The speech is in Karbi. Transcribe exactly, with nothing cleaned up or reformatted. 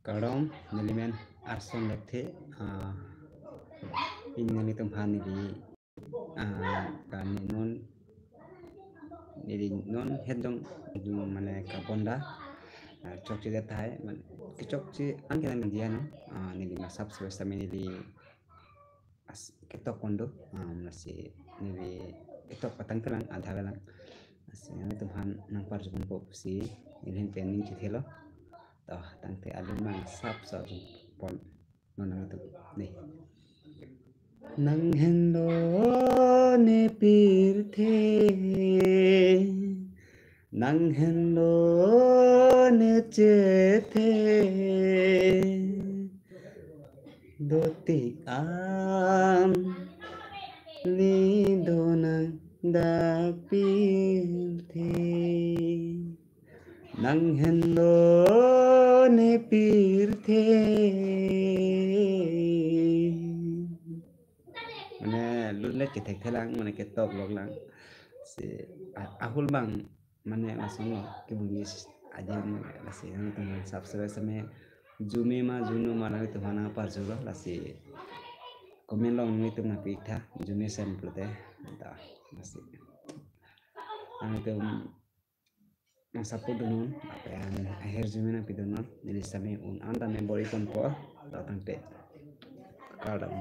Kardom, nelimen Arson Lekthe, ah, pini nanglitum aphan neli, ah, kani non, neli non het dong, dong mane kabonda, ah, chokche det tahai, mane kechokche an kelang dia no, ah, neli ma subscribe sitame neli as ketok kondo, ah, lasi neli ketok patang kelang, adha kelang. Lasi nanglitum aphan nangparjuponpo pusi neli ahin pen ning chethelo. To, tangte alun mang sap sap pon non nangtum. Dei. Nang henlo ne pirthe, nang henlo ne chethe, dotik an ni do nang dak pirthe. Nang henlo ne pirthe. Mane lutlet kethekthelang, mane ketok loklang. Si a-, ahul bang, mane lason lo, kebunji s-, adim, lasi nangtum subscribe sitame, jume ma, juno ma, nanglitum aphan nangparjulo, lasi comment along nanglitum nangpi-ik tha, jume sem pulote, ta, lasi. Nanglitum nang support dun non, lapen ahirjume nangpi dun non, neli sitame un-an tame bor-i ponpo, to tangte. Kardom.